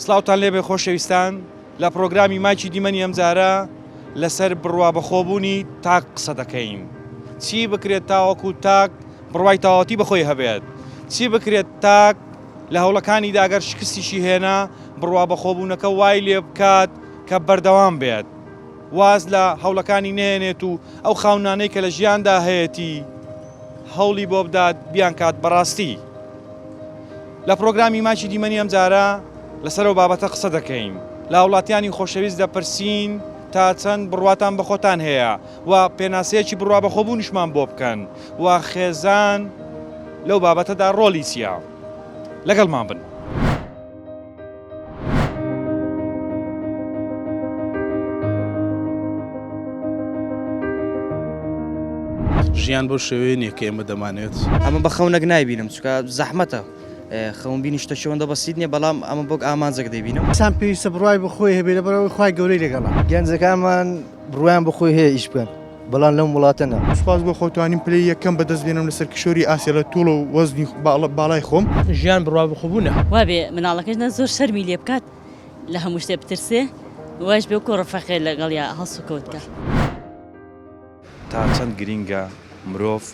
سڵاوتان لێبێ خۆشەویستان لە پرۆگرامی مایکی دیمەنی ئەمجارە لەسەر بڕوا بەخۆبوونی تاک قسە دەکەین چی بکرێت تاوەکو تاک بڕوای تەواوەتی بەخۆی هەبێت چی بکرێت تاک لە هەوڵەکانیدا گەر شکستیشی هێنا بڕوا بەخۆبوونەکە وای لێ بکات کە بەردەوام بێت واز لە هەوڵەکانی نەهێنێت و ئەو خاونانەی کە لە ژیاندا هەیەتی هەوڵی بۆ بدات بیانکات بەڕاستی. لە پرۆگرامی ماچی دیمەنی ئەمجارە لەسەر ئەو بابەتە قسە دەکەین. لە هاوڵاتیانی خۆشەویست دەپرسین تا چەند بڕواتان بە خۆتان هەیە و پێناسەیەکی بڕوا بەخۆبوونیشمان بۆ بکەن و خێزان لەو بابەتەدا ڕۆڵی چییە؟ لەگەڵمان بن. ژیان بەو شێوەیە نییە کە ئێمە دەمانەوێت. ئەمە بە خەونەک نایبینم چونکە زەحمەتە خەون بینی شتەکی ئەوەندە بەسیت نییە بەڵام ئەمە بۆک ئامانجێک دەیبینم. ئینسان پێویستە بڕوای بە خۆی هەبێ لەبەرئەوەی خوای گەورەی لەگەڵە. گەنجەکانمان بڕوایان بە خۆی هەیە ئیش بکەن بەڵام لەم وڵاتە نا. سوپاس بۆ خوا توانیم پلەی یەکەم بەدەست بێنم لەسەر کیشۆری ئاسیا لە توڵ و وەزنی باڵای خۆم. ژیان بڕوا بەخۆبوونە. وابێ مناڵەکەش نە زۆر شەرمی لێ بکات لە هەموو شتێ بترسێ واش بێ وەکو ڕەفەقێ لەگەڵیا هەڵسوکەوت کا. تا چەند گرینگە مرۆڤ،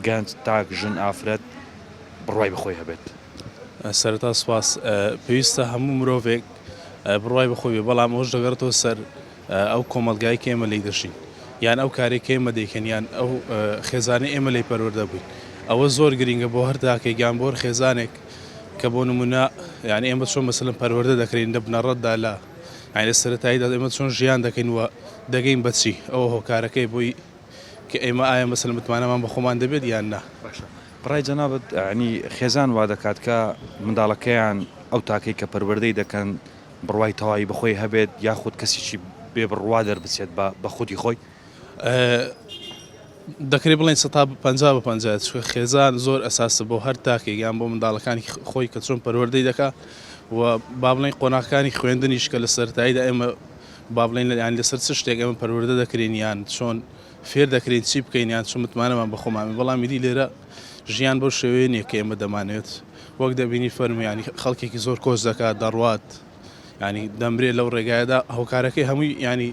گەنج، تاک، ژن، ئافرەت بڕوای بەخۆی هەبێت؟ سەرەتا سوپاس. پێویستە هەموو مرۆڤێک بڕوای بەخۆی بێ بەڵام ئەوەش دەگەڕێتەوە سەر ئەو کۆمەڵگای کە ئێمە لێی دەژین یان ئەو کارەی کە ئێمە دەیکەین یان ئەو خێزانەی ئێمە لێی پەروەردە بووین ئەوە زۆر گرینگە بۆ هەر تاکێک یان بۆ هەر خێزانێک کە بۆ نمونە یان ئێمە چۆن مەسەلەن پەروەردە دەکرێین لە بنەڕەتدا لە یان لە سەرەتاییدا ئێمە چۆن ژیان دەکەین و دەگەین بە چی ئەوە هۆکارەکەی بۆی کە ئێمە ئایا مەسەلەن متمانەمان بە خۆمان دەبێت یان نا. باشە بەڕای جەنابت یانی خێزان وا دەکات کە منداڵەکەیان ئەو تاکەی کە پەروەردەی دەکەن بڕوای تەواوی بەخۆی هەبێت یاخود کەسێکی بێ بڕوا دەربچێت بە بە خودی خۆی؟ دەکرێت بڵێین سەتا 50 بە 50 چونکە خێزان زۆر ئەساسە بۆ هەر تاکێک یان بۆ منداڵەکانی خۆی کە چۆن پەروەردەی دەکا و با بڵێین قۆناغەکانی خوێندنیش کە لە سەرەتاییدا ئێمە با بڵێین یان لەسەر چ شتێک ئێمە پەروەردە دەکرێین یان چۆن فێر دەکرێین چی بکەین یان چۆن متمانەمان بە خۆمان بێت بەڵام ئیدی لێرە ژیان بەو شێوەیە نییە کە ئێمە دەمانەوێت وەک دەبینی فەرموو یانی خەڵکێکی زۆر کۆچ دەکات دەڕوات یانی دەمرێت لەو ڕێگایەدا هۆکارەکەی هەمووی یانی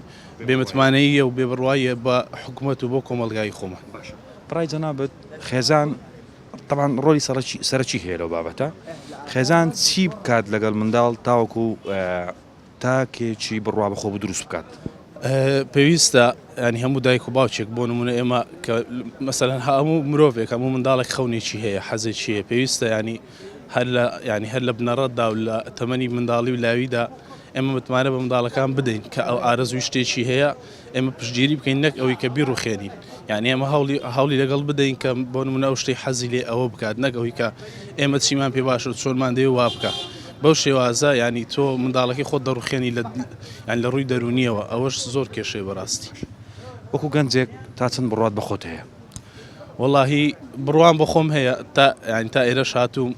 بێمتمانەییە و بێبڕواییە بە حکومەت و بۆ کۆمەڵگای خۆمان. باشە بەڕای جەنابت خێزان تەبعەن ڕۆلی سەرەکی سەرەکی هەیە لەو بابەتە خێزان چی بکات لەگەڵ منداڵ تاوەکو تاکێکی بڕوا بەخۆ بوو دروست بکات؟ پێویستە ینی هەموو دایک و باوکێک بۆ نمونە ئێمە کە مەسەلەن هەموو مرۆڤێک هەموو منداڵێک خەونێکی هەیە حەزێکی هەیە پێویستە ینی هەر لە ینی هەر لە بنەڕەتدا و لە تەمەنی منداڵی و لاویدا ئێمە متمانە بە منداڵەکان بدەین کە ئەو ئارەزووی شتێکی هەیە ئێمە پشتگیری بکەین نەک ئەوەی کە بیڕوخێنین یعنی ئێمە هەوڵی هەوڵی لەگەڵ بدەین کە بۆ نمونە ئەو شتەی حەزی لێ ئەوە بکات نەک ئەوەی کە ئێمە چیمان پێ باشە و چۆنمان دەوێ وا بکە بەو شێوازە ینی تۆ منداڵەکەی خۆت دەڕوخێنی لە یان لە ڕووی دەرونیەوە ئەوەش زۆر کێشەیە بەڕاستی. وەکو گەنجێک تا چەند بڕوات بە خۆت هەیە؟ وەڵاهی بڕوام بە خۆم هەیە تا یانی تا ئێرەش هاتووم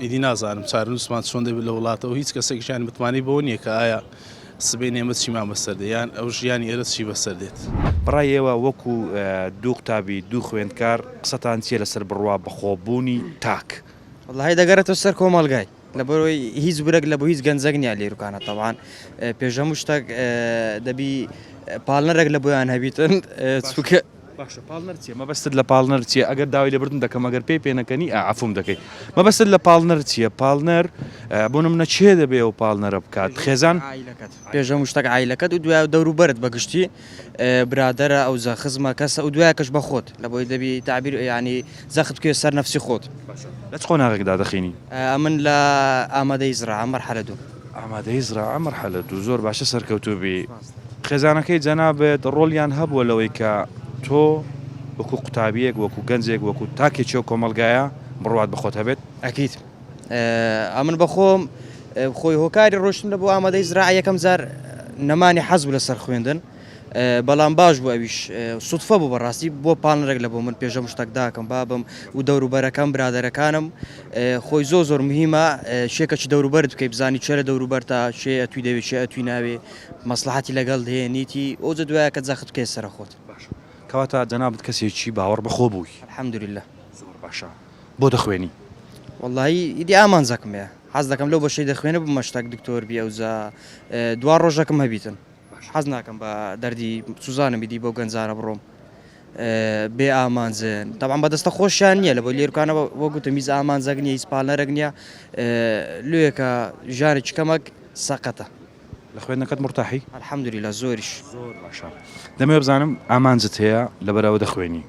ئیدی نازانم چارەنووسمان چۆن دەبێت لە وڵاتەوە هیچ کەسێکیشیان متمانەی بەوە نییە کە ئایا سبەینێ ئێمە چیمان بەسەر دێ یان ئەو ژیانی ئێرە چی بەسەر دێت. بەڕای ئێوە وەکو دوو قوتابی دوو خوێندکار قسەتان چیە لەسەر بڕوا بەخۆبوونی تاک؟ وەڵاهی دەگەرێتەوە سەر کۆمەڵگای لەبەرئەوەی هیچ ورەک لە بۆ هیچ گەنجەک نیە لێروکانە تەبعەن پێش هەموو شتەک دەبی پاڵنەرەک لە بۆیان هەبیتن چونکە باشە پاڵنەر چیە مەبەستت لە پاڵنەر چیە ئەگەر داوای لێبوردن دەکەم ئەگەر پێی پێنەکەنی عەفوم دەکەی مەبەستت لە پاڵنەر چیە پاڵنەر بۆ نمونە کێ دەبێ ئەو پاڵنەرە بکات خێزان عایلەکەت پێش هەموو شتەک عایلەکەت و دوای دەوروبەرت بە گشتی برادەرە ئەوجا خزمە کەسە و دوای کەش بە خۆت لە بۆی دەبی تەعبیر یانی زەخت بکەوێ سەر نەفسی خۆت. باشە لە چ قۆناغێکدا دەخینی؟ ئەمن لە ئامادەیی زراعە مەرحەلە دوو. ئامادەیی زراعە مەرحەلە دوو زۆر باشە سەرکەوتوو بی. خێزانەکەی جەنابت ڕۆڵیان هەبووە لەوەی کە تۆ وەکو قوتابیەک وەکو گەنجێک وەکو تاکێکی ئەو کۆمەڵگایە بڕوات بە خۆت هەبێت؟ ئەکید ئەمن بەخۆم خۆی هۆکاری ڕۆشتن لە بۆ ئامادەی زراعە یەکەم جار نەمانی حەز بوو لەسەر خوێندن بەڵام باش بوو ئەویش سوتفە بوو بەڕاستی بۆ پاڵنەرێک لە بۆ من پێش هەموو شتەک داکەم بابم و دەوروبەرەکەم برادەرەکانم خۆی زۆر زۆر مهمە شێکەکی دەوروبەرت بکەی بزانی چێ لە دەوروبەرتا چێ ئەتوی دەوێ چێ ئەتوی ناوێ مەسڵەحەتی لەگەڵ هەیە نیتی ئەوجە دوایە کە جەخت بکەیە سەرە خۆت. باشە کەواتە جەنابت کەسێکی باوەڕ بەخۆ بووی. الحمدللە. زۆر باشە بۆ دەخوێنی؟ وەڵاهی ئیدی ئامانجەکم هەیە. حەز دەکەم لەو بەشەی دەخوێنم ببمە شتەک دکتۆر بی ئەوجا دوا ڕۆژەکم هەبیتن حەز ناکەم بە دەردی سوزانم بیدی بەو گەنجانە بڕۆم بێ ئامانجن تەبعەن بەدەستە خۆشیان نییە لە بۆ لێرکانە وە گوتم هیچ ئامانجەک نییە هیچ پاڵنەرێک نییە لێکە ژیانێکی کەمەک سەقەتە. لە خوێندنەکەت مورتاحی؟ الحمدللە زۆریش. زۆر باشە دەمەوێت بزانم ئامانجت هەیە لەبەرئەوە دەخوێنی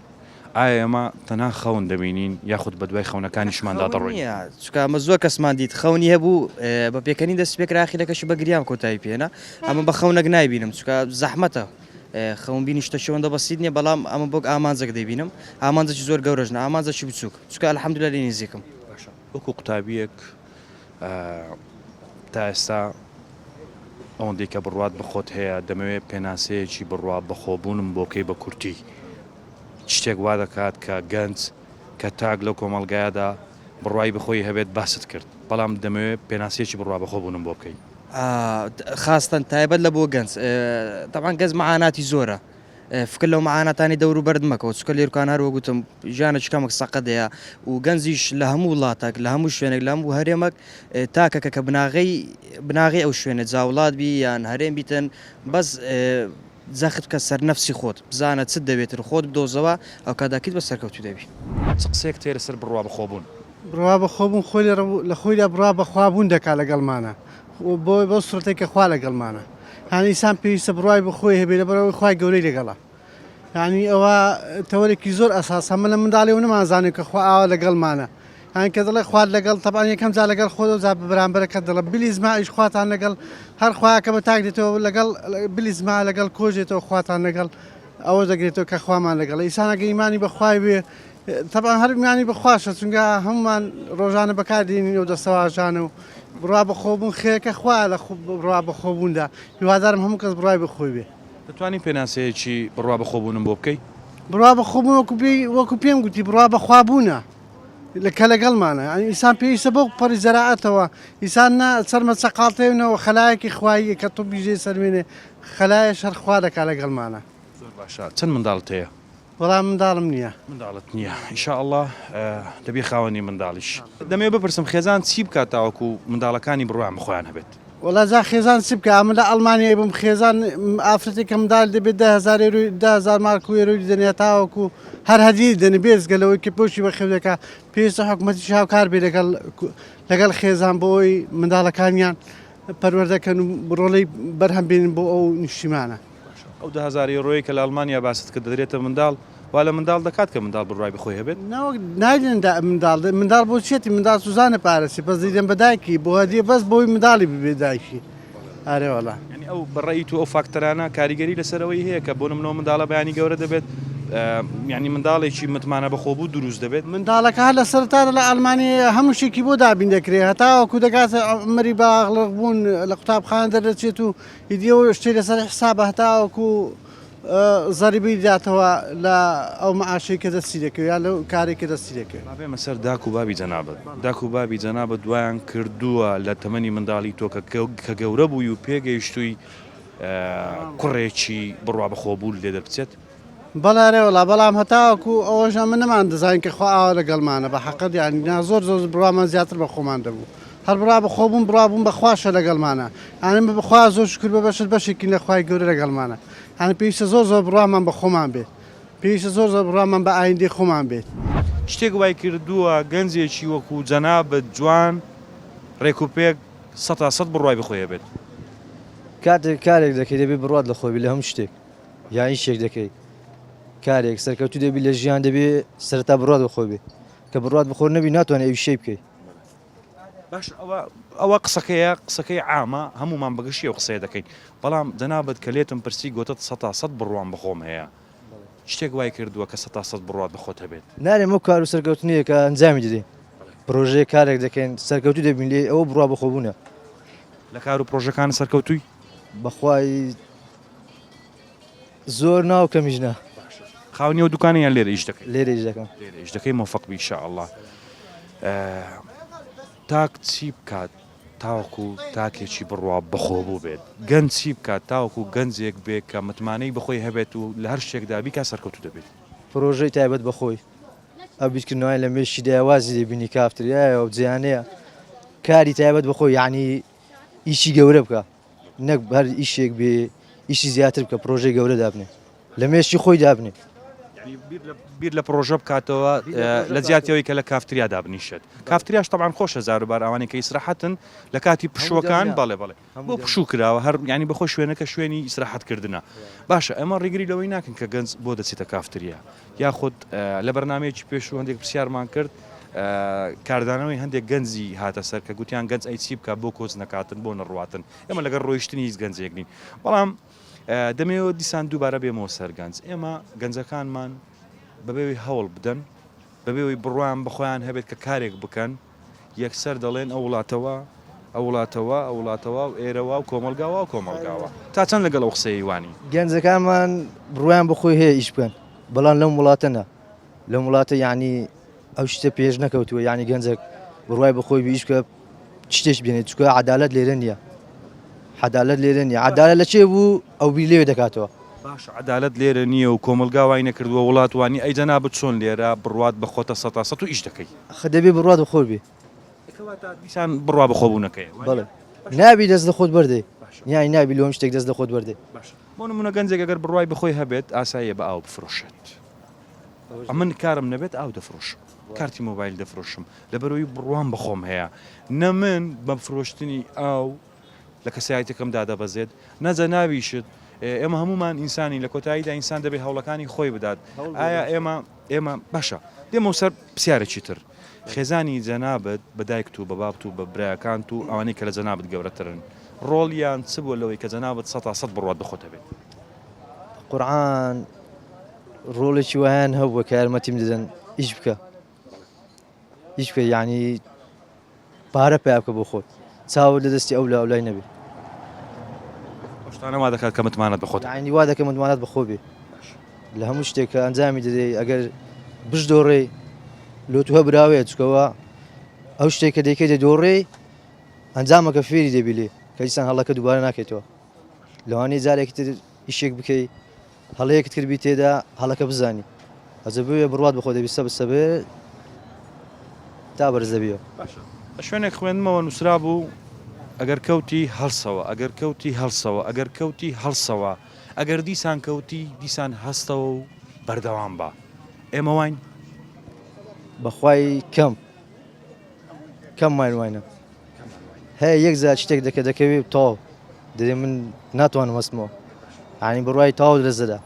ئایا ئێمە تەنها خەون دەبینین یاخود بەدوای خەونەکانیشماندا خەون دەڕۆین؟ نییە چونکە ئەمە زۆر کەسمان دیت خەونی هەبوو بە پێکەنین دەستی پێکرا ئاخیرەکەشی بە گریان کۆتایی پێهێنا ئەمە بە خەونەک نایبینم چونکە زەحمەتە خەون بینی شتەکی ئەوەندە بەسیت نییە بەڵام ئەمە بۆک ئامانجێک دەیبینم ئامانجێکی زۆر گەورەش نا ئامانجێکی بچووک چونکە الحمدللە لێی نزیکم. باشە وەکو قوتابییەک تا ئێستا ئەوەندەی کە بڕوات بە خۆت هەیە دەمەوێت پێناسەیەکی بڕوا بەخۆبوونم بۆ بکەی بە کورتی شتێک وا دەکات کە گەنج کە تاک لەو کۆمەڵگایەدا بڕوای بەخۆی هەبێت باست کرد بەڵام دەمەوێت پێناسەیەکی بڕوا بەخۆبوونم بۆ بکەی. خاستەن تایبەت لە بۆ گەنج تەبعەن گەنج مەعاناتی زۆرە فکر لەو مەعاناتانی دەور و بەرد مەکەوە چونکە لێرکان هەر وەک وتم ژیانێکی کەمێک سەقەتەیە و گەنجیش لە هەموو وڵاتێک لە هەموو شوێنێک لە هەموو هەرێمەک تاکەکە کە بناغەی بناغەی ئەو شوێنە جا وڵات بی یان هەرێم بیتن بەس جەخت بکە سەر نەفسی خۆت بزانە چت دەوێتن خۆت بدۆزەوە ئەوکات ئەکید بە سەرکەوتوو دەبی. چ قسەیەکت هەیە لەسەر بڕوا بەخۆبوون؟ بڕوا بەخۆبوون خۆی لە خۆیدا بڕوا بەخوابوون دەکات لەگەڵمانە بۆ بەو سورەتەی کە خوا لەگەڵمانە یانی ئینسان پێویستە بڕوای بە خۆی هەبێ لەبەرئەوەی خوای گەورەی لەگەڵە یانی ئەوە تەوەرێکی زۆر ئەساسە من لە منداڵیەوە نەمانزانی کە خوا ئاوا لەگەڵمانە یان کە دەڵێ خوات لەگەڵ تەبعەن یەکەم جار لەگەڵ خۆت ئەوجا بە بەرامبەرەکەت دەڵێ بلیزما ئیش خواتان لەگەڵ هەر خوایەکە بە تاک دێتەوە لەگەڵ بلیزما لەگەڵ کۆش دێتەوە خواتان لەگەڵ ئەوە دەگرێتەوە کە خوامان لەگەڵ ئینسان ئەگەر ئیمانی بە خوای بێ تەبعەن هەر ئیمانی بە خواشە چونکە هەموومان ڕۆژانە بەکار دێنین ئەو دەستەواژانە و بڕوا بە خۆبوون خێرەکە خوایە لە بڕوا بە خۆبووندا هیوادارم هەموو کەس بڕوای بە خۆی بێ. دەتوانی پێناسەیەکی بڕوا بە خۆبوونم بۆ بکەی؟ بڕوا بە خۆبوون وەکو پێی وەکو پێم گوتی بڕوا بە خوابوونە لە کە لەگەڵمانە یانی ئینسان پێویستە بەو پەڕی جەرائەتەوە ئینسان نا چەرمە چەقاڵتەیەونەوە خەلایەکی خواییە کە تۆ بیژێ سەلمێنێ خەلایەش هەر خوا دەکا لەگەڵمانە. زۆر باشە چەند منداڵت هەیە؟ وەڵا منداڵم نییە. منداڵت نییە ان شاء اللە دەبی خاوەنی منداڵیش. دەمەوێت بپرسم خێزان چی بکات تاوەکو منداڵەکانی بڕوایان بە خۆیان هەبێت؟ وەڵا جا خێزان چ بکا ئەمن لە ئەڵمانیای بووم خێزان ئافرەتێک کە منداڵی دەبێت 10000 یۆرۆی 10000 مارک و یۆرۆی دەدەنێ تاوەکو هەر هەدیەی دەدەنێ بێجگە لەوەی کە پۆشی بەخێو دەکا پێویستە حکومەتیش هاوکار بێ لەگەڵ لەگەڵ خێزان بۆ ئەوەی منداڵەکانیان پەروەردەکەن و ڕۆڵەی بەرهەم بێنن بۆ ئەو نیشتیمانە. باشە ئەو 10,000 یۆرۆیەی کە لە ئەڵمانیا باست کرد دەدرێتە منداڵ، وا لە منداڵ دەکات کە منداڵ بڕوای بە خۆی هەبێت؟ نا وەک نایدەن دا منداڵ منداڵ بۆ چیەتی منداڵ سوزانە پارەسی بەس دەیدەن بە دایکی بۆ هەدیە بەس بۆی منداڵی ببێ دایکی ئارێ وەڵا. یانی ئەو بە ڕەئی تۆ ئەو فاکتەرانە کاریگەری لەسەر ئەوەی هەیە کە بۆ نمونە ئەو منداڵە بەیانی گەورە دەبێت یانی منداڵێکی متمانە بەخۆبوو دروست دەبێت؟ منداڵەکە هەر لە سەرەتادا لە ئەڵمانی هەموو شتێکی بۆ دابین دەکرێت هەتاوەکو دەگاتە عومری باڵغ بوون لە قوتابخانە دەردەچێت و ئیدی ئەو شتەی لەسەر حسابە هەتاوەکو زەریبەی داتەوە لە ئەو معاشەی کە دەستی دەکەوێت یان لەو کارەی کە دەستی دەکەوێت. با بێمە سەر داک و بابی جەنابت. داک و بابی جەنابت وایان کردووە لە تەمەنی منداڵی تۆ کە کە گەورە بووی و پێگەیشتووی کوڕێکی بڕوا بەخۆبوو لێ دەربچێت؟ بەڵێ ئەرێ وەڵا بەڵام هەتاوەکو ئەوەش ئەمە نەمان دەزانی کە خوا ئاوا لەگەڵمانە بە حەقت یانی نا زۆر زۆر بڕوامان زیاتر بە خۆمان دەبوو هەر بڕوا بە خۆبوون بڕوا بوون بە خواشە لەگەڵمانە یانی بە خوا زۆر شوکر بە بەشت بەشێکین لە خوای گەورە لەگەڵمانە یانی پێویستە زۆر زۆر بڕوامان بە خۆمان بێت پێویستە زۆر زۆر بڕوامان بە ئایندەی خۆمان بێت. شتێک وای کردووە گەنجێکی وەکو جەنابت جوان ڕێک و پێک سەتا سەت بڕوای بە خۆی هەبێت. کاتێک کارێک دەکەی دەبێ بڕوات لە خۆت بی لە هەموو شتێک. یان ئیشێک دەکەی کارێک سەرکەوتوو دەبی لە ژیان دەبێ سەرەتا بڕوات بەخۆ بێ کە بڕوات بەخۆ نەبی ناتوانێت ئەوی شەی بکەی. باش ئەوە ئەوە قسەکەیە قسەکەی عامە هەمومان بەگشتی ئەو قسەیە دەکەین بەڵام جەنابت کە لێتم پرسی گۆتت سەتا سەد بڕوام بەخۆم هەیە شتێک وای کردووە کە سەتا سەد بڕوات بەخۆت هەبێت؟ نارێم ئەو کار و سەرکەوتنەیە کە ئەنجامی دەدەین پرۆژەیەک کارێک دەکەین سەرکەوتوو دەبین لێی ئەوە بڕوا بەخۆبوونە. لە کار و پرۆژەکانت سەرکەوتووی؟ بەخوای زۆر نا و کەمیش نا. باشە خاوەنی ئەو دوکانە یان لێرە ئیش دەکەی؟ لێرە ئیش دەکەم. لێرە ئیش دەکەی مۆفەق بی ان شاء اللە. تاک چی بکات تاوەکو تاکێکی بڕوا بەخۆبوو بێت؟ گەنج چی بکات تاوەکو گەنجێک بێ کە متمانەی بەخۆی هەبێت و لە هەر شتێکدا بیکات سەرکەوتوو دەبێت؟ پرۆژەی تایبەت بەخۆی ئەو بیرکردنەوەی لە مێشکیدایە وازی لێ بینی کافتریایە و جیانەیە. کاری تایبەت بەخۆی یعنی ئیشی گەورە بکە نەک هەر ئیشێک بێ ئیشی زیاتر بکە پرۆژەی گەورە دابنێ لە مێشکی خۆی دابنێ. بیر لە پرۆژە بکاتەوە لە جیاتیەوەی کە لە کافتریا دابنیشێت کافتریاش تەبعەن خۆشە جاروبار ئەوانەی کە ئیسراحەتن لە کاتی پشووەکان بەڵێ بەڵێ بۆ پشوو کراوە هەر یانی بەخۆی شوێنەکە شوێنی ئیسراحەت کردنە باشە ئێمە ڕێگری لەوەی ناکەن کە گەنج بۆ دەچێتە کافتریا یاخود لە بەرنمەیەکی پێشوو هەندێک پرسیارمان کرد کاردانەوەی هەندێک گەنجی هاتە سەر کە گوتیان گەنج ئەی چی بکە بۆ کۆچ نەکاتن بۆ نەڕواتن ئێمە لەگەڵ ڕۆیشتنی هیچ گەنجێک نین بەڵام دەمەوێت دیسان دووبارە بێمەوە سەر گەنج ئێمە گەنجەکانمان بەبێوی هەوڵ بدەن بەبێ ئەوەی بڕوایان بە خۆیان هەبێت کە کارێک بکەن، یەکسەر دەڵێن ئەو وڵاتە وا، ئەو وڵاتە وا، ئەو وڵاتە وا و ئێرە وا و کۆمەڵگا وا و کۆمەڵگا وا. تا چەند لەگەڵ ئەو قسەیەی وانی؟ گەنجەکانمان بڕوایان بە خۆی هەیە ئیش بکەن، بەڵام لەم وڵاتە نا. لەم وڵاتە یەعنی ئەو شتە پێش نەکەوتووە، یەعنی گەنجێک بڕوای بە خۆی بێ ئیش بکە شتێک بێنێت، چونکە عەدالەت لێرە نییە. عەدالەت لێرە نییە. عەدالەت لە کێ بوو ئەو بیر لێ دەکاتەوە. باشە عەدالەت لێرە نییە و کۆمەڵگا وای نەکردووە وڵات وا نییە ئەی جەنابت چۆن لێرە بڕوات بە خۆتە سەتا سەت و ئیش دەکەی؟ ئەخە دەبێ بڕوات بە خۆت بێ. کەواتە دیسان بڕوا بە خۆبوونەکەیە وانیە؟ بەڵێ نابی دەست لە خۆت بەردەی یانی نابی لۆ هەم شتێک دەست لە خۆت بەردەی. باشە بۆ نموونە گەنجێک ئەگەر بڕوای بە خۆی هەبێت ئاساییە بە ئاو بفرۆشێت ئەمن کارم نەبێت ئاو دەفرۆشم کارتی مۆبایل دەفرۆشم لەبەرئەوەی بڕوام بە خۆم هەیە نە من بە فرۆشتنی ئاو لە کەسایەتەکەم دادەبەزێت نە جەنابیشت ئێمە هەمومان ئینسانین لە کۆتاییدا ئینسان دەبێت هەوڵەکانی خۆی بدات ئایا ئێمە ئێمە باشە دێمەوە سەر پرسیارێکی تر خێزانی جەنابت بە دایکت و بە بابت و بە برایەکانت و ئەوانەی کە لە جەنابت گەورەترن ڕۆڵیان چ بووە لەوەی کە جەنابت سەتا سەد بڕوات بە خۆت هەبێت؟ قورعان ڕۆڵێکی وایان هەبووە کە یارمەتیم دەدەن ئیش بکە ئیش بکە یعنی پارە پیا بکە بۆ خۆت چاوت لە دەستی ئەو لا لای نەبێ. ئەو شتانە وا دەکات کە متمانەت بە خۆت هەبێت. یانی وا دەکەم متمانەت بە خۆ بێ لە هەموو شتێک کە ئەنجامی دەدەی ئەگەر بشدۆڕێی لۆ تو براوەیە چکەوە ئەو شتێک کە دەیکەی دەدۆڕێی ئەنجامەکە فێری دەبی لێ کە دیسان هەڵەکە دووبارە ناکەیتەوە لەوانەیە جارێکی تر ئیشێک بکەی هەڵەیەکت کردبی تێدا هەڵەکە بزانی ئەجە بوێ بڕوات بەخۆ دەبی سەبر سەبر تا بەرز دەبیەوە. باشە لە شوێنێک خوێندمەوە نوسرابوو ئەگەر کەوتی هەڵسەوە ئەگەر کەوتی هەڵسەوە ئەگەر کەوتی هەڵسەوە ئەگەر دیسان کەوتی دیسان هەستەوە و بەردەوام بە ئێمە واین؟ بەخوای کەم کەم واین واینە هەیە یەک جار شتێک دەکە دەکەوێ و تەواو دەێ من ناتوانم هەستمەوە ینی بڕای تەواو لە زەدا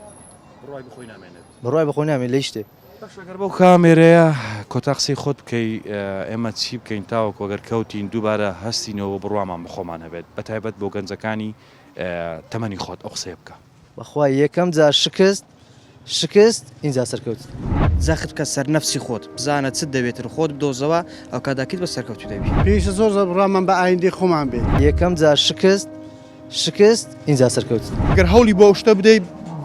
بڕای بەخۆی نامێنێت بڕای بەخۆی نامێن لە شتێک باشە گەر بەو کامێرەیە کۆتا قسەی خۆت بکەی ئێمە چی بکەین تاوەکو گەر کەوتین دووبارە هەستینەوە بڕوامان بەخۆمان هەبێت بەتایبەت بۆ گەنجەکانی تەمەنی خۆت ئەو قسەیە بکە. بەخوا یەکەم جار شکست شکست ئینجا سەرکەوتن. جەخت بکە سەر نەفسی خۆت بزانە چت دەوێتن خۆت بدۆزەوە ئەوکات ئەکید بە سەرکەوتوو دەبی. پێویستە زۆر زۆر بڕوامان بە ئایندەی خۆمان بێت. یەکەم جار شکست شکست ئینجا سەرکەوتن. گەر هەوڵی بۆ ئەو شتە بدەی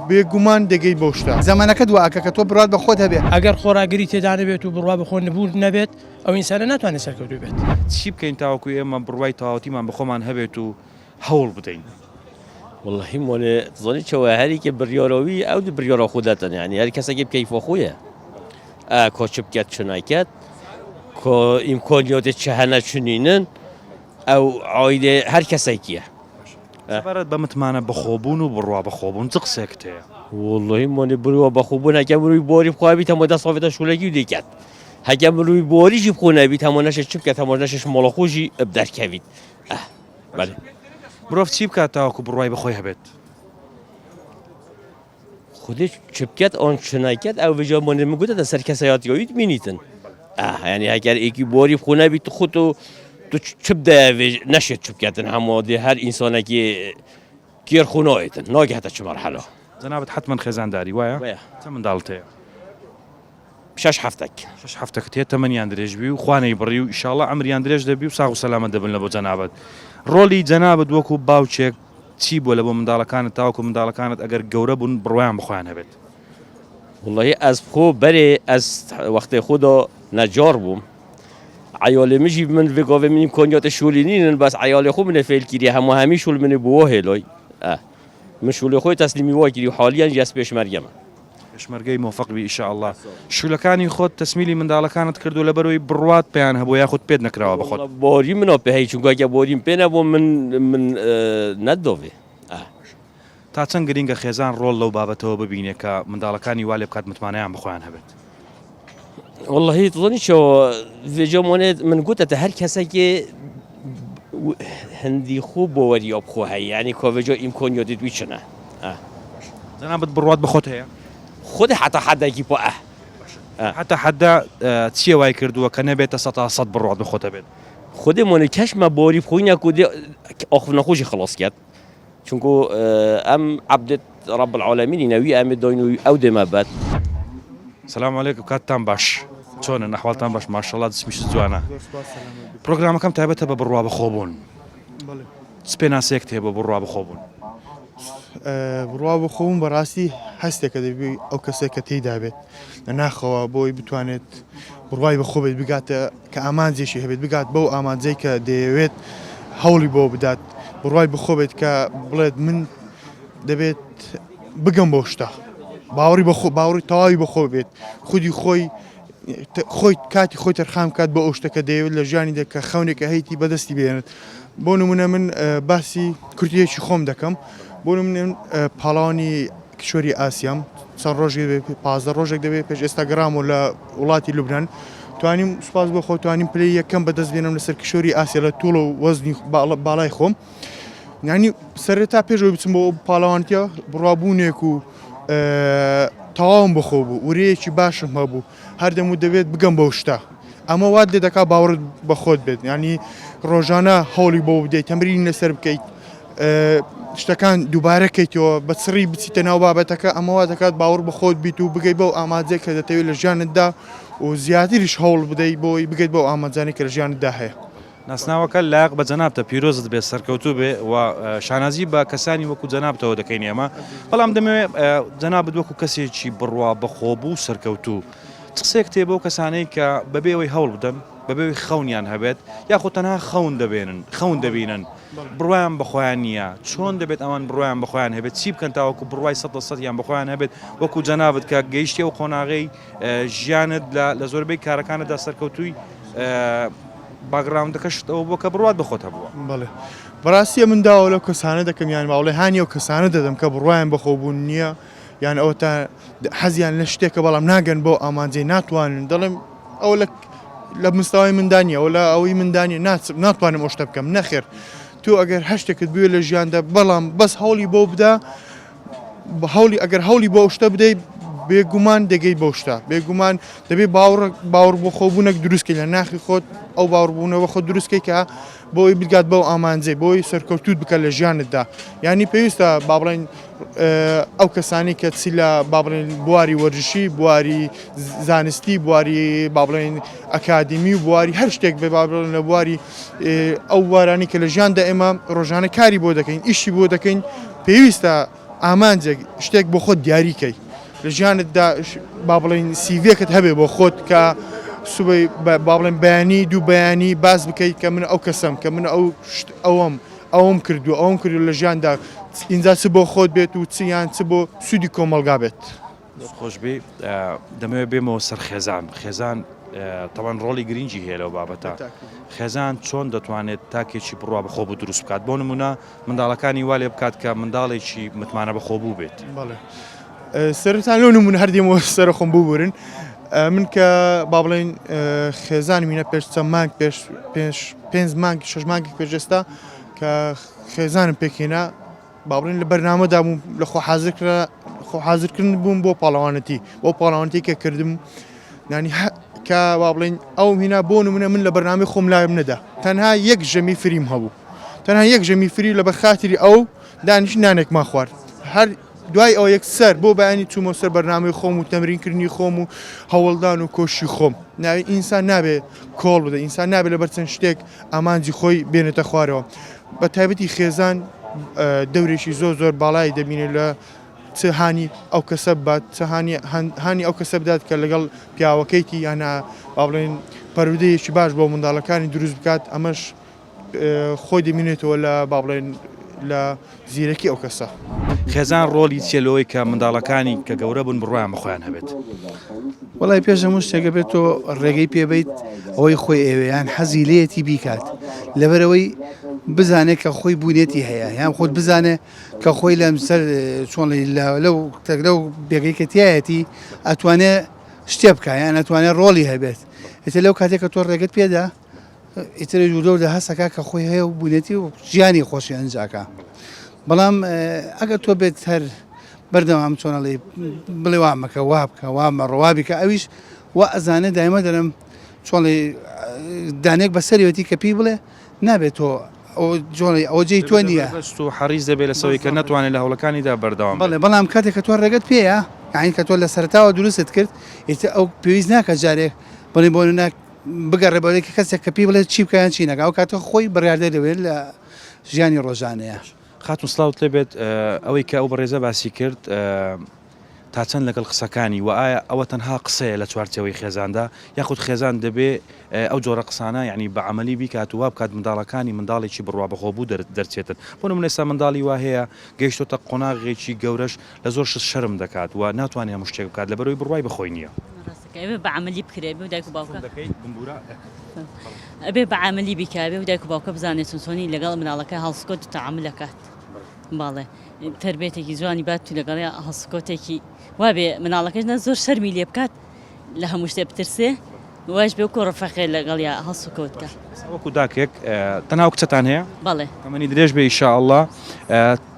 بێگومان دەگەی بەو شتە. زەمەنەکەت وا ئەکا کە تۆ بڕوات بە خۆت هەبێ. ئەگەر خۆڕاگری تێدا نەبێت و بڕوا بە خۆ نەبوون نەبێت ئەو ئینسانە ناتوانێت سەرکەوتوو بێت. چی بکەین تاوەکو ئێمە بڕوای تەواوەتیمان بە خۆمان هەبێت و هەوڵ بدەین. وەڵاهی مۆنێ تزانی چەوە هەریکێ بریارەوی ئەو دی بریارە خو دەتن یعنی هەر کەسێکی بکەیفە خویە ئا کۆ چ بکەت چ ناکەت کۆ ئیمکانیاتێ چ هەنە چ نینن ئەو عایدێ هەر کەسێکیە سەبارەت بە متمانە بەخۆبوون و بڕوا بەخۆبوون چ قسەیەکت هەیە؟ وەڵاهی مۆنێ بروا بەخۆبوون هەکە مروی بۆری بخوا بیت هەموو دەست ڕاوێتە شولەکی و دەیکات هەکە مروی بۆریشی بخۆ نەبیت هەموو نەشێ چ بکات هەموو نەشێش مۆڵە خۆشی دەرکەویت ئە بەلێ. مرۆڤ چی بکات تاوەکو بڕوای بە خۆی هەبێت؟ خودێ چ بکات ئان چ نەکات ئەو ڤجا مۆنێ من گوتە سەر کەسایەتیەویت مینیتن ئاه یعنی هەگەر ئێکی بۆری خو نەبیت خۆت و تو چ بدەیە نەشێت چ بکاتن هەموو دێ هەر ئینسانێکی کێر خو نایتن ناگەهتە چ مەرحەلە. جەنابت حەتمەن خێزانداری وایە؟ وایە. چەند منداڵت هەیە؟ شەش هەفتەک. شەش هەفتەکت هەیە تەمەنیان درێژ بی و خوا نەیبڕی و ئیشاڵا عەمریان درێژ دەبی و ساغ و سەلامەت دەبن لە بۆ جەنابت. ڕۆڵی جەنابت وەکو باوکێک چی بووە لە بۆ منداڵەکانت تاوەکو منداڵەکانت ئەگەر گەورە بوون بڕوایان بە خۆیان هەبێت؟ وەڵاهی ئەز خۆ بەرێ ئەز وەختێ خۆ دا نەجار بووم عەیالێ مژی من ڤێ گاڤێ من ئیمکانیاتێ شۆلی نینن بەس عەیالێ خۆ منێ فێل کیریە هەموو هەمی شۆل منێ بۆ وا هێلای ئە من شۆلێ خۆی تەسلیمی وا کیری و حالیەن ژی ئەز پێشمەرگەمە. پێشمەرگەی مۆفەق بی ئیشاڵڵا. شولەکانی خۆت تەسمیلی منداڵەکانت کردووە لەبەرئەوەی بڕوات پێیان هەبووە یاخود پێت نەکراوە بەخۆت؟ بۆری منۆ پێ هەی چونکە گە بۆریم پێ نەبوو من من نەدۆڤێ ئا. تا چەند گرینگە خێزان ڕۆڵ لەو بابەتەوە ببینێ کە منداڵەکانی وا لێ بکات متمانەیان بە خۆیان هەبێت؟ وەڵڵەهی تزانی چۆ ڤێجۆ مۆنێ من گوتە تە هەر کەسەکێ هەندی خو بۆوەری ئەو بخۆ هەی یانی کۆ ڤێجۆ ئیمکۆنیۆ دیت وی چنە ئا. جەنابت بڕوات بە خۆت هەیە؟ خودی حەتا حەدەکی پۆ ئە. حەتا حەدە چیە وای کردووە کە نەبێتە سەتا سەت بڕوات بە خۆت هەبێت؟ خودی مۆنێ کەشمە بۆری بخۆینە کو دێ ئۆخ نەخۆشی خڵۆس کەت. چونکو ئەم عەبدت رب العالمینی نە وی ئەمێ داین و ئەو دێمە بەد. سلام علیکم کاتتان باش چۆنن ئەحواڵتان باش ماشەڵا جسمیشت جوانە پرۆگرامەکەم تایبەتە بە بڕوا بەخۆبوون چ پێناسەیەکت هەیە بۆ بڕوا بەخۆبوون؟ بڕوا بەخۆبوون بەڕاستی هەستێکە دەبی ئەو کەسێک کە تێیدا بێت لە ناخەوە بۆی بتوانێت بڕوای بەخۆ بێت بگاتە کە ئامانجێکی هەبێت بگات بەو ئامانجەی کە دەیەوێت هەوڵی بۆ بدات بڕوای بەخۆ بێت کە بڵێت من دەبێت بگەم بەو شتە باوەڕی بەخۆ باوەڕی تەواوی بەخۆ بێت خودی خۆی خۆی کاتی خۆی تەرخان بکات بۆ ئەو شتە کە دەیەوێت لە ژیانی دە کە خەونێکە هەیتی بەدەستی بێنێت بۆ نمونە من باسی کورتیەکی خۆم دەکەم بۆ نمونە پاڵەوانی کیشوەری ئاسیام چەند ڕۆژێک دەبێت 15 ڕۆژێک دەبێت پێش ئێستا گەڕامەوە لە وڵاتی لوبناان توانیم سوپاس بۆ خۆ توانیم پلەی یەکەم بەدەست بێنم لەسەر کیشوەری ئاسیا لە توڵ و وەزنی باڵای خۆم یانی سەرەتا پێش ئەوەی بچم بۆ ئەو پاڵەوانتیە بڕوابوونێک و تەواوم بەخۆ بوو ورەیەکی باشم هەبوو هەردەم و دەبێت بگەم بەو شتە ئەمە وات لێ دەکا باوەڕت بە خۆت بێت ینی ڕۆژانە هەوڵی بۆ بدەیت تەمرین لەسەر بکەیت شتەکان دووبارە کەیتەوە بە چڕی بچیتە ناو بابەتەکە ئەمە وا دەکات باوەڕ بە خۆت بیت و بگەی بەو ئامانجێک کە دەتەوێت لە ژیانتدا و زیاتریش هەوڵ بدەیت بۆی بگەیت بەو ئامانجانەی کە لە ژیانتدا هەیە. ناسناوەکە لایەق بە جەنابتە پیرۆزت بێت سەرکەوتوو بێ و شانازی بە کەسانی وەکو جەنابتەوە دەکەین ئێمە بەڵام دەمەوێت جەنابت وەکو کەسێکی بڕوا بەخۆبوو سەرکەوتوو چ قسەیەک تێ بۆ کەسانەی کە بەبێ ئەوەی هەوڵ بدەن بەبێ ئەوەی خەونیان هەبێت یاخود تەنها خەون دەبێنن خەون دەبینن بڕوایان بەخۆیان نییە چۆن دەبێت ئەوان بڕوایان بەخۆیان هەبێت چی بکەن تاوەکو بڕوای سەد لە سەدیان بەخۆیان هەبێت وەکو جەنابت کە گەیشتی ئەو قۆناغەی ژیانت لە زۆربەی کارەکانتدا سەرکەوتووی background ەکەشت ئەوە بووە کە بڕوات بە خۆت هەبووە. بەڵێ بەڕاستی من داوا لەو کەسانە دەکەم یان باوڵێ هانی ئەو کەسانە دەدەم کە بڕوایان بە خۆبوون نییە یان ئەوە تا حەزیان لە شتێکە بەڵام ناگەن بەو ئامانجەی ناتوانن دەڵێم ئەوە لە لە مستەوای مندا نییە ئەوە لە ئەوەی مندا نییە ناتوانم ئەو شتە بکەم نەخێر تۆ ئەگەر هەر شتێکت بوێ لە ژیاندا بەڵام بەس هەوڵی بۆ بدە هەوڵی ئەگەر هەوڵی بۆ ئەو شتە بدەیت بێگومان دەگەیت بەو شتە بێگومان دەبێت باوەڕ باوەڕ بۆ خۆبوونێک دروستکەی لە ناخی خۆت ئەو باوەڕبوونەوە خۆت دروستکەی کە بۆی بگات بەو ئامانجەی بۆی سەرکەوتوت بکە لە ژیانتدا یانی پێویستە با بڵێن ئەو کەسانی کە چی لە با بڵێن بواری وەرزشی بواری زانستی بواری با بڵێن ئەکادیمی و بواری هەر شتێک بێ با بڵێن لە بواری ئەو بوارانی کە لە ژیاندا ئێمە ڕۆژانە کاری بۆ دەکەین ئیشی بۆ دەکەین پێویستە ئامانجێک شتێک بۆ خۆت دیاری کەی لە ژیانتدا با بڵێین سیڤێکت هەبێ بۆ خۆت کە سبەی با بڵێن بەیانی دوو بەیانی باس بکەیت کە من ئەو کەسەم کە من ئەو ئەوەم ئەوم کردو ئەوم کردو لە ژیاندا ئینجا چ بۆ خۆت بێت و چ یان چ بۆ سوودی کۆمەڵگا بێت. دەست خۆشبی دەمەوێت بێمەوە سەر خێزان خێزان تەوان ڕۆڵی گرنگی هەیە لەو بابەتە خێزان چۆن دەتوانێت تاکێکی بڕوا بەخۆ بوو دروست بکات بۆ نمونە منداڵەکانی وا لێ بکات کە منداڵێکی متمانە بەخۆبوو بێت. بەڵێ سەرەتا لەو نمونە هەر دێمەوە سەر خۆم ببورن من کە با بڵێین خێزانم هینە پێش چەند مانگ پێش پێش پێنج مانگ شەش مانگی پێش ئێستا کە خێزانم پێکهێنا با بڵێن لە بەرنامەدا بووم لە خۆ حازرکرا خۆ حازرکردن بووم بۆ پاڵەوانەتی بۆ پاڵەوانەتی کە کردم یانی کە وا بڵێین ئەوم هینا بۆ نمونە من لە بەرنامەی خۆم لایم نەدا تەنها یەک ژەمی فریم هەبوو تەنها یەک ژەمی فری لە بە خاتری ئەو دانیش نانێکمان خوارد هەر دوای ئەو یەکسەر بۆ بەیانی چوومە سەر بەرنامەی خۆم و تەمرینکردنی خۆم و هەوڵدان و کۆشی خۆم ناوی ئینسان نابێ کۆڵ بدە ئینسان نابێ لەبەر چەند شتێک ئامانجی خۆی بێنێتە خوارەوە بە تایبەتی خێزان دەورێکی زۆر زۆر باڵای دەبینێت لە چ هانی ئەو کەسە ببات چ هانی هانی ئەو کەسە بدات کە لەگەڵ پیاوەکەیتی یان با بڵێین پەروەردەیەکی باش بۆ منداڵەکانی دروست بکات ئەمەش خۆی دەمینێتەوە لە با بڵێن لە زیرەکی ئەو کەسە. خێزان ڕۆڵی چیە لەوەی کە منداڵەکانی کە گەورە بوون بڕوایان بە خۆیان هەبێت؟ وەڵای پێش هەموو شتێک ئەبێت تۆ ڕێگەی پێ بەیت ئەوەی خۆی ئەیەوێ یان حەزی لێیەتی بیکات لەبەرئەوەی بزانێت کە خۆی بوونێتی هەیە یان خۆت بزانێ کە خۆی لەم سەر چۆن لەو لەو بێگەی کە تایەتی ئەتوانێ شتێ بکە یان ئەتوانێت ڕۆڵی هەبێت ئیتر لەو کاتێک کە تۆ ڕێگەت پێدا ئیتر وردە وردە هەستەکا کە خۆی هەیە و بوونێتی و ژیانی خۆشی ئەنجاکە بەڵام ئەگەر تۆ بێت هەر بەردەوام چۆنەڵی بڵێ وا مەکە وا بکە وا مەڕۆ وا بیکە ئەویش وا ئەزانێ دایمە دەرم چۆڵی دانێک بەسەریەتی کە پێی بڵێ نابێت تۆ جۆڵی ئەوە جێی تۆ نییە بەست و حەریز دەبێت لەسەوەی کە نەتوانێت لە هەوڵەکانیدا بەردەوام بەڵێ بەڵام کاتێک کە تۆ ڕێگەت پێیە یعنی کە تۆ لە سەرتاوە دروستت کرد ئیتر ئەو پێویست ناکە جارێک بڵێ بۆ نە بگەڕێ بۆ کە کەسێک کە پێی بڵێت چی بکە یان چی نەکە ئەو کاتە خۆی بڕیاردەر دەبێت لە ژیانی ڕۆژانەیە. خاتوون سڵاوت لێ بێت ئەوەی کە ئەو بەڕێزە باسی کرد تا چەند لەگەڵ قسەکانی و ئایا ئەوە تەنها قسەیە لە چوارچێوەی خێزاندا یاخود خێزان دەبێ ئەو جۆرە قسانە یعنی بە عملی بیکات و وا بکات منداڵەکانی منداڵێکی بڕوا بەخۆبوو دەرچێتن بۆ نمونە ئێستا منداڵی وا هەیە گەیشتۆتە قۆناغێکی گەورەش لە زۆر شت شەرم دەکات و ناتوانێت هەموو شتێک بکات لەبەرئەوەی بڕوای بەخۆی نییە. ڕاستەکە ئەبێ بە عەمەلی بکرێ ئەبێ دایک و باوکە ئەبێ بە عەمەلی بیکا ئەبێ دایک و باوکە بزانێت چۆن چۆنی لەگەڵ مناڵەکە هەڵسکۆت و تەعامول ئەکات بەڵێ تەربێتێکی جوانی بات و لەگەڵیا هەڵسکۆتێکی وابێ مناڵەکەش نە زۆر شەرمی لێ بکات لە هەموو شتێ بترسێ واش بێ و کۆڕە فەقێ لەگەڵیا هەڵسوکەوت کە. وەکو داکێک تەنها ئەو کچەتان هەیە؟ بەڵێ. تەمەنی درێژ بێ ئیشاڵڵا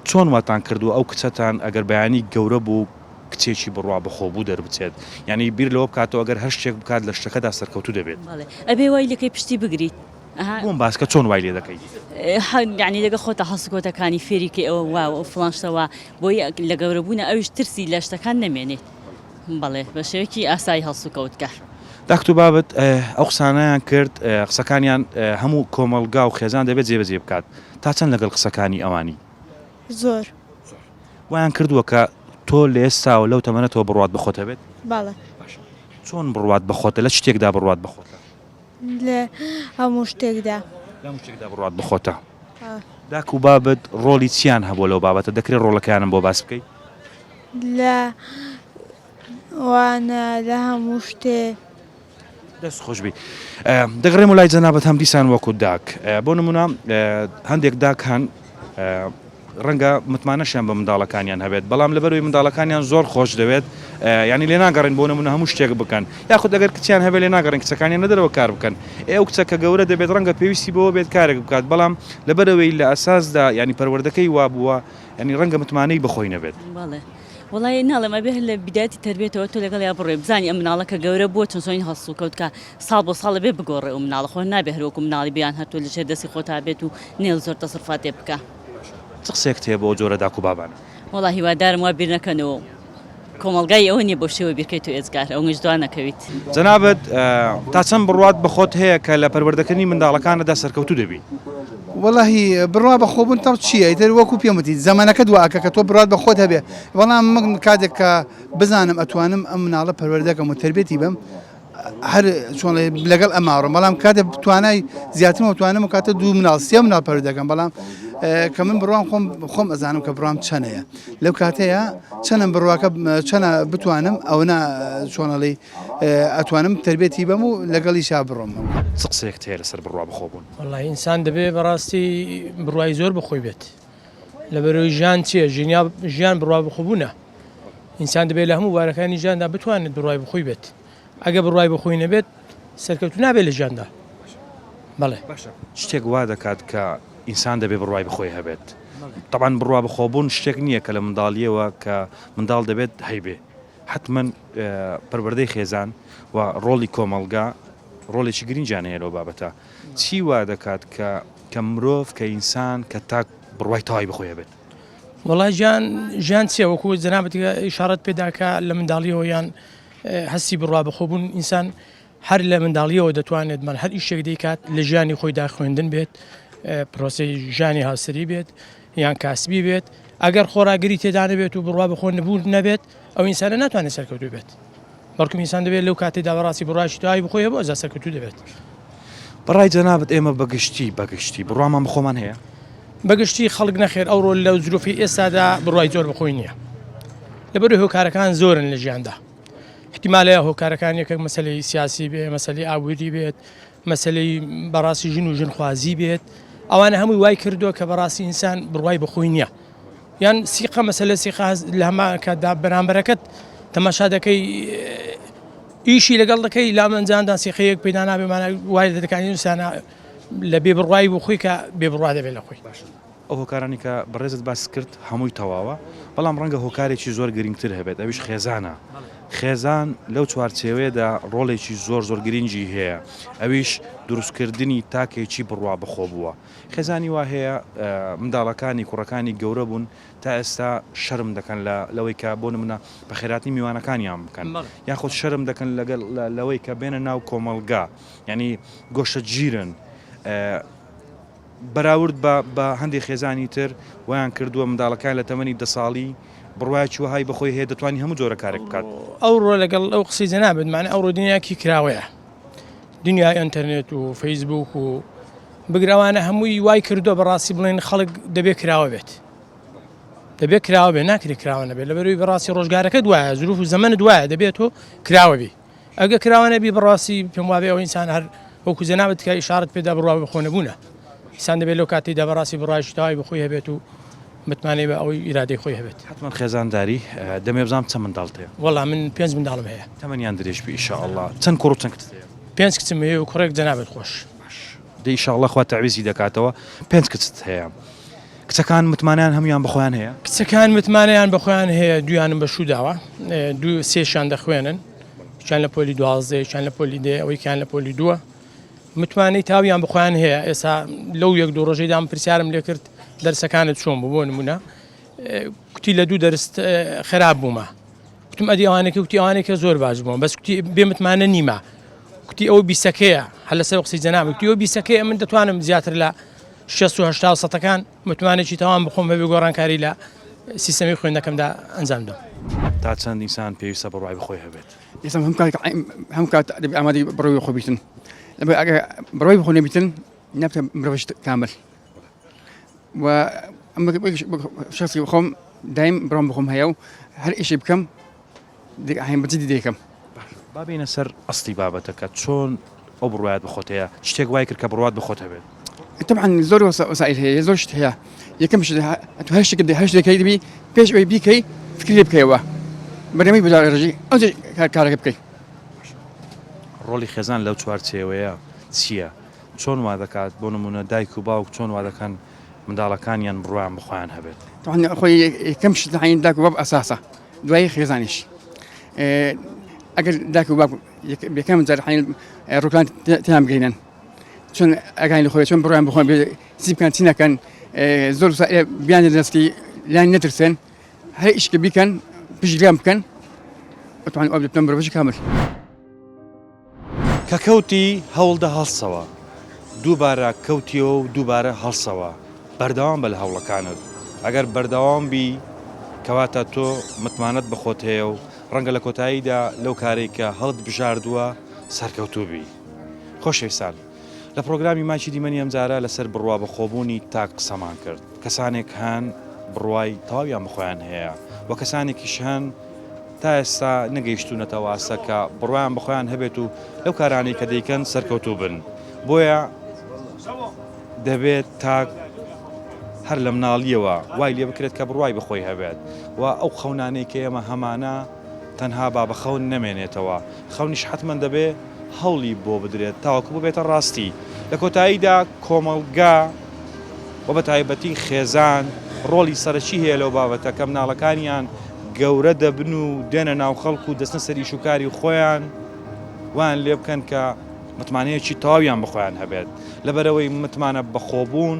چۆن واتان کردووە ئەو کچەتان ئەگەر بەیانی گەورە بوو کچێکی بڕوا بەخۆبوو دەربچێت یانی بیر لەوە بکاتەوە ئەگەر هەر شتێک بکات لە شتەکەدا سەرکەوتوو دەبێت. بەڵێ ئەبێ وای لەکەی پشتی بگریت ئەها. بۆم باس کە چۆن وای لێ دەکەی؟ یانی لەگەڵ خۆتا هەڵسوکەوتەکانی فێری کەی ئەوە وا و فڵان شتە وا بۆی لە گەورە بوونا ئەویش ترسی لە شتەکان نەمێنێت بەڵێ بە شێوەیەکی ئاسایی هەڵسوکەوت کە. داکت و بابت ئەو قسانەیان کرد قسەکانیان هەموو کۆمەڵگا و خێزان دەبێت جێبەجێ بکات تا چەند لەگەڵ قسەکانی ئەوانی؟ زۆر. وایان کردووە کە تۆ لە ئێستاوە لەو تەمەنەتەوە بڕوات بە خۆت هەبێت؟ بەڵێ. باشە چۆن بڕوات بە خۆتە؟ لە چ شتێکدا بڕوات بە خۆتە؟ لە هەموو شتێکدا. لە هەموو شتێکدا بڕوات بە خۆتە. داک و بابت ڕۆڵی چیان هەبووە لەو بابەتە؟ دەکرێت ڕۆڵەکەیانم بۆ باس بکەی؟ لە وانە لە هەموو شتێ. دەست خۆش بی دەگەڕێمەوە لای جەنابت هەم دیسان وەکو داک بۆ نمونە هەندێک داک هەن ڕەنگە متمانەشیان بە منداڵەکانیان هەبێت بەڵام لەبەروی منداڵەکانیان زۆر خۆش دەوێت ینی لێ ناگەڕین بۆ نمونە هەموو شتێک بکەن یاخود ئەگەر کچیان هەبێت لێ ناگەڕین کچەکانیان لە دەرەوە کار بکەن ئەو کچە کە گەورە دەبێت ڕەنگە پێویستی بەوە بێت کارێک بکات بەڵام لەبەرەوەی لە ئەساسدا ینی پەروەردەکەی وابووە ینی ڕەنگە متمانەی بەخۆی نەبێت. بەڵێ وەڵایی ناڵێم ئەبێ هەر لە بیدایەتی تەربیەتەوە تۆ لەگەڵیا بڕۆی بزانی ئەم مناڵە کە گەورە بووە چۆن چۆنی هەڵسوکەوت کا ساڵ بۆ ساڵ ئەبێ بگۆڕێ ئەو مناڵە خۆ نابێ هەر وەکو مناڵی بیان هەر تۆ لەژێر دەستی خۆتا بێت و نێڵ زۆر تەسڕفاتێ بکا. چ قسەیەکت هەیە بۆ ئەو جۆرە داک و بابانە؟ وەڵا هیوادارم وا بیر نەکەنەوە و کۆمەڵگای ئەوە نیە بەو شێوە بیر کەیتەوە ئێجگار ئەونگەش دوا نەکەویت. جەنابت تا چەند بڕوات بە خۆت هەیە کە لە پەروەردەکردنی منداڵەکانتدا سەرکەوتوو دەبی؟ وەڵاهی بڕوا بە خۆبوون تەڕ چییە ئیتر وەکو پێم وتی زەمەنەکەت وا ئەکا کە تۆ بڕوات بە خۆت هەبێ بەڵام من کاتێک کە بزانم ئەتوانم ئەم مناڵە پەروەردە کەم و تەربیەتی بەم هەر چۆن لەگەڵ ئەماڕم بەڵام کاتێک توانای زیاترم و توانم و کاتە دوو مناڵ سێ مناڵ پەروەردە دەکەم بەڵام کە من بڕوام خۆم خۆم ئەزانم کە بڕام چەنەیە لەو کاتەیە چەنم بڕواکە چەنە بتوانم ئەونا چۆنەڵی ئەتوانم تربێتی بەم و لەگەڵیشا بڕۆم. چ قسەیەکت هەیە لەسەر بڕوا بەخۆبوون؟ وەڵاهی ئینسان دەبێ بەڕاستی بڕوای زۆر بەخۆی بێت لەبەرەوەی ژیان چییە ژینیا ژیان بڕوا بەخۆبوونە ئینسان دەبێت لە هەموو بارەکانی ژیاندا بتوانێت بڕوای بەخۆی بێت ئەگە بڕوای بەخۆی نەبێت سەرکەوتو نابێت لە ژیاندا بەڵێ باشە شتێک وا دەکات کە ئینسان دەبێ بڕوای بەخۆی هەبێت تەبعەن بڕوا بەخۆبوون شتێک نییە کە لە منداڵیەوە کە منداڵ دەبێت هەیبێ حەتمەن پەروەردەی خێزان و ڕۆڵی کۆمەڵگا ڕۆڵێکی گرنگیان هەیە لەو بابەتە چی وا دەکات کە کە مرۆڤ کە ئینسان کە تاک بڕوای تەواوی بەخۆی هەبێت؟ وەڵای ژیان ژیان چیە وەکو جەنابت ئیشاڕەت پێدا کە لە منداڵیەوە یان هەستی بڕوا بەخۆبوون ئینسان هەر لە منداڵیەوە دەتوانێت من هەر ئیشێک دەیکات لە ژیانی خۆیدا خوێندن بێت پرۆسەی ژیانی هاوسەری بێت یان کاسبی بێت ئەگەر خۆراگری تێدا نەبێت و بڕوا بەخۆ نەبوون نەبێت ئەو ئینسانە ناتوانێت سەرکەوتوو بێت بەڵکم ئینسان دەبێت لەو کاتێدا بەڕاستی بڕوایشی تەواوی بخۆی هەبوو ئەجا سەرکەوتوو دەبێت. بەڕای جەنابت ئێمە بەگشتی بەگشتی بڕوامان بەخۆمان هەیە؟ بەگشتی خەڵک نەخێر ئەوڕۆ لەو زروفی ئێستادا بڕوای زۆر بەخۆی نییە لەبەر هۆکارەکان زۆرن لە ژیاندا احتیمالەیە هۆکارەکان یەکێک مەسلەی سیاسی بێ مەسلەی ئابووری بێت مەسلەی بەڕاستی ژن و ژنخوازی بێت ئەوانە هەمووی وای کردووە کە بەڕاستی ئینسان بڕوای بەخۆی نییە یان سیقە مەسەلە سیقە لە هەمان کاتدا بەرامبەرەکەت تەماشا دەکەی ئیشی لەگەڵ دەکەی لام ئەنجامدا سیقەیەک پەیدا نابێ مانای وای لە دەکانی ئینسانە لە بێ بڕوایی بۆ خۆی کە بێ بڕوا دەبێت لە خۆی. باشە ئەو هۆکارانەی کە بەڕێزت باست کرد هەمووی تەواوە، بەڵام ڕەنگە هۆکارێکی زۆر گرنگتر هەبێت ئەویش خێزانە، خێزان لەو چوارچێوەیەدا ڕۆڵێکی زۆر زۆر گرنگی هەیە ئەویش دروستکردنی تاکێکی بڕوا بەخۆبووە، خێزانی وا هەیە منداڵەکانی کوڕەکانی گەورە بوون تا ئێستا شەرم دەکەن لە لەوەی کە بۆ نمونە بەخێراتنی میوانەکانیان بکەن یاخود شەرم دەکەن لەگەڵ لەوەی کە بێنە ناو کۆمەڵگا یعنی گۆشەگیرن بەراورد بە بە هەندێک خێزانی تر ویان کردووە منداڵەکان لە تەمەنی دە ساڵی بڕوایەکی وەهای بەخۆی هەیە دەتوانانی هەموو جۆرە کارێک بکات. ئەوڕۆ لەگەڵ ئەو قسەی جەنابت مانە ئەوڕۆ دنیاکی کراوەیە دنیای ئینتەرنێت و فەیسبوک و بگرە ئەوانە هەمووی وای کردووە بەڕاستی بڵێن خەڵک دەبێ کراوە بێت دەبێت کراوە بێ ناکرێت کراوە نەبێت لەبەروی بەڕاستی ڕۆژگارەکە دوایە زروف و زەمەنت وایە دەبێت تۆ کراوە بی ئەگە کراوە نەبی بەڕاستی پێم وابێ ئەو ئینسان هەر وەکو جەنابت کە ئیشارەت پێدا بڕوا بە خۆ نەبوونە ئینسان دەبێت لەو کاتەیدا بەڕاستی بڕوایشی تەواوی بە خۆی هەبێت و متمانەی بە ئەوەی ئیرادەی خۆی هەبێت. حەتمەن خێزانداری، دەمەوێ بزانم چەند منداڵت هەیە؟ وەڵا من پێنج منداڵم هەیە. تەمەنیان درێژ بی ئیشاڵڵا. چەند کوڕ و چەند کچت هەیە؟ پێنج کچم هەیە و کوڕێک جەنابت خۆش. باش دەی ئیشاڵڵا خوا تەعویزی دەکاتەوە. پێنج کچت هەیە. کچەکان متمانەیان هەموویان بە خۆیان هەیە؟ کچەکان متمانەیان بە خۆیان هەیە، دوویانم بە شوو داوە، دوو سێشیان دەخوێنن، یەکیان لە پۆلی دوازدە، یەکیان لە پۆلی دە، ئەوەیکیان لە پۆلی دووە. متمانەی تاویان بە خۆیان هەیە، ئێستا لەو یەک دوو ڕۆژەی دام پرسیارم لێ کرد دەرسەکانت چۆن بوو بۆ نمونە کوتی لە دوو دەرست خراپ بوومە کوتم ئەدی ئەوانەکە کوتی ئەوانەکە زۆر باش بووم بەس کوتی بێ متمانە نیمە کوتی ئەو بیسەکەیە هەر لەسەر قسەی جەناب کوتی ئەو بیسەکەیە من دەتوانم زیاتر لە 60 سەتەکان متمانێکی تەوام بخۆم بەبێ گۆڕانکاری لە سیستەمی خوێندنەکەمدا ئەنجام دەم. تا چەند ئینسان پێویستە بڕوای بە خۆی هەبێت؟ ئێستا هەم کات هەم کات دەبێ ئامادەی بڕوای خۆ بیتن لەبەر ئەگەر بڕوای بخۆ نەبیتن نابتە مرۆڤ کامل و شخصی خۆم دایم بڕۆم بخۆم هەیە و هەر ئیشی بکەم بەجدی دەیکەم. با بێینە سەر ئەسڵی بابەتەکە چۆن ئەو بڕوایەت بەخۆت هەیە شتێک وای کرد کە بڕوات بەخۆت هەبێت؟ طبعا زۆر وەسائل هەیە زۆر شت هەیە یەکەم شت ئەتو هەر شتێک هەر شتێک هەیە دەبی پێش ئەوەی بیکەی فکری لێ بکەیەوە بەرنامەی بۆ داڕێژی ئەوجا کارەکە بکەی. ڕۆڵی خێزان لەو چوارچێوەیە چییە؟ چۆن وا دەکات بۆ نموونە دایک و باوک چۆن وا دەکەن منداڵەکانیان بڕوایان بە خۆیان هەبێت؟ طبعا خۆی یەکەم شت دایک و باوک ئەساسە دوایی خێزانیش ئەگەر دایک و باوک یەکەم جار ڕووکان تیان بگەینن چۆن ئەگانی لە خۆی چۆن بڕیان بخۆن چی بکەن چی نەکەن زۆر بیان دەستی لای نەترسێن هەر ئیشکە بیکەن پشتگیریان بکەن ئەتوان ئەو بتن مرۆڤ کامل. کە کەوتی هەوڵدە هەڵسەوە، دووبارە کەوتیەوە و دووبارە هەڵسەوە، بەردەوام بە لە هەوڵەکانت، ئەگەر بەردەوام بی کەواتە تۆ متمانەت بە خۆت هەیە و ڕەنگە لە کۆتاییدا لەو کارەی کە هەڵت بژاردووە سەرکەوتوو بی. خۆشەویستان لە پڕۆگرامی ماکی دیمەنی ئەمجارە لەسەر بڕوا بەخۆبوونی تاک قسەمان کرد، کەسانێک هەن بڕوای تەواویان بەخۆیان هەیە و کەسانێکیش هەن تا ئێستا نەگەیشتوونەتە ئەو ئاستە کە بڕوایان بەخۆیان هەبێت و لەو کارانەی کە دەیکەن سەرکەوتوو بن بۆیە دەبێت تاک هەر لە مناڵیەوە وای لێ بکرێت کە بڕوای بەخۆی هەبێت و ئەو خەونانەی کە ئێمە هەمانە تەنها با بە خەون نەمێنێتەوە، خەونیش حەتمەن دەبێ هەوڵی بۆ بدرێت تاوەکو ببێتە ڕاستی. لە کۆتاییدا کۆمەڵگا و بە تایبەتی خێزان ڕۆڵی سەرەکی هەیە لەو بابەتە کە مناڵەکانیان گەورە دەبن و دێنە ناو خەڵک و دەچنە سەر ئیش و کاری خۆیان وایان لێ بکەن کە متمانەیەکی تەواویان بە خۆیان هەبێت. لەبەرئەوەی متمانە بەخۆبوون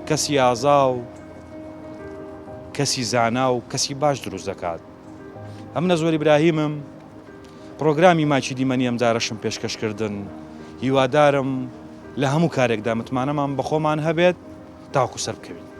کەسی ئازا و کەسی زانا و کەسی باش دروست دەکات. ئەمن ئەزوەر ئیبراهیمم پڕۆگرامی ماکی دیمەنی ئەمجارەشم پێشکەش کردن هیوادارم لە هەموو کارێکدا متمانەمان بەخۆمان هەبێت تاوەکو سەر بکەوین.